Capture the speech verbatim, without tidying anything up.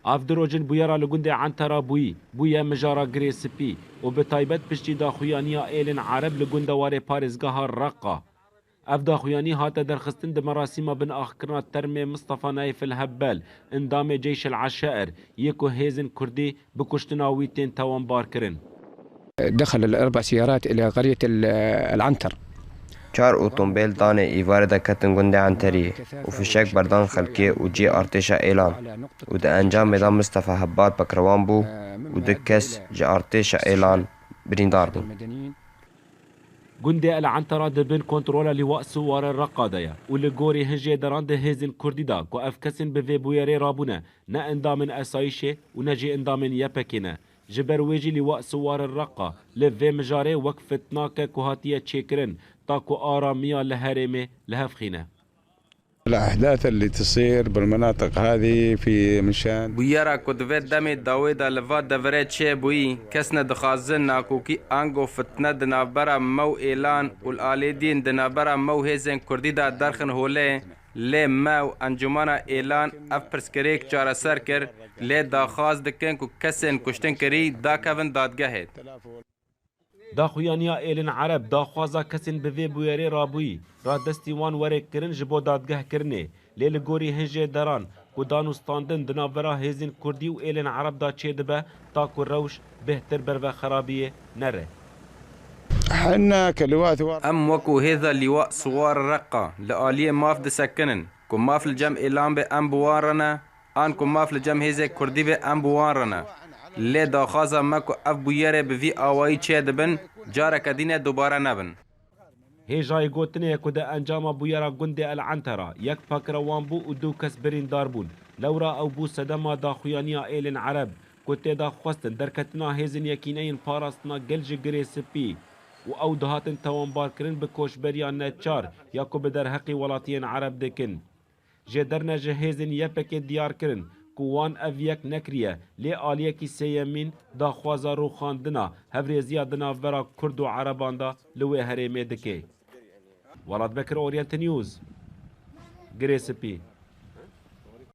Ev du roj in bûyera li gundê Entera bûyî bûye mijara Girê Spî û bi taybet piştî daxuyaniya êlên Ereb li gundewarê parêzgeha Reqa. Ev daxuyanî hate derxistin di merasîma binaxkirina termê Mistefa Nayîf el Hebbel, endamê Ceyş el Eşair, yê ku hêzên Kurdî bi kuştina wî tên tewanbarkirin. دخل الأربع سيارات إلى قرية ال-، العنتر. Çar otomobîl danê îvarê de ketin gundê Enterî û fişek berdan xelkê û cihê artêşa Êlan û di encamê de Mistefa Hebbal pekrewan bû û du kes ji artêşa Êlan birîndar bûn. Gundê El Entera di bin kontrola Lîwa Siwar el Reqa de ye û li gorî hin jêderan di hêzên Kurdî de ku ev kesên bi vê bûyerê rabûne, ne endamên esayîşê û ne jî endamên Y P G ne. Ji ber wê jî Lîwa Siwar el Reqa li vê mijarê wek fitnake ku hatiye çêkirin, ta ku aramiya li herêmê li hev xîne. الأحداث اللي تصير بالمناطق هذه في مشان Bûyera ku di vê demê dawê de li va deverê çêbûyî, kes nedixwazin nakokî ango fitne di navbera me û Êlan û li alî din di navbera me û hêzên Kurdî de derxin holê, lê me û Encûmena Êlan ev pirsgirêk çareser kir, lê daxwaz dikin ku kesên kuştin kirî dakevin dadgehê. Daxuyaniya êlên Ereb daxwaza kesên bi vê bûyerê rabûyî radestî wan were kirin ji bo dadgehkirinê, lê li gorî hin jêderan ku danûstandin di navbera hêzên Kurdî û êlên Ereb de çêdibe, ta ku rewş bêhtir ber ve xerabiyê nere. حنا كلواء ثوار Em wekû hêza Lîwa Siwar Reqa li aliyê maf disekinin, ku maf li cem Êlan be em bi wan re ne, an ku maf li cem hêzê Kurdî be em bi wan re ne. Lê daxwaza me ku ev bûyerê bi vî awayî çêdibin, careke dîne dubare nebin. Hêjayî gotinê ye ku di encama bûyera gundê El Entera yek pakira wan bû û du kes birîndar bûn. Lewra ew bû sedema daxuyaniya êlên Ereb ku tê de xwestin derketina hêzên Yekîneyên Parastina Gel ji Girê Spî û ew dihatin tewanbarkirin bi koçberiya neçar ya ku bi derheqî welatiyên Ereb dikin. Jêderine ji hêzên Y P G diyar kirin ku wan ev yek nekiriye, lê aliyekî sêyemîn daxwaza rûxandina hevrêziya di navbera Kurd û Ereban de li wê herêmê dike. Welat Bekir, Orient News, Girê Spî.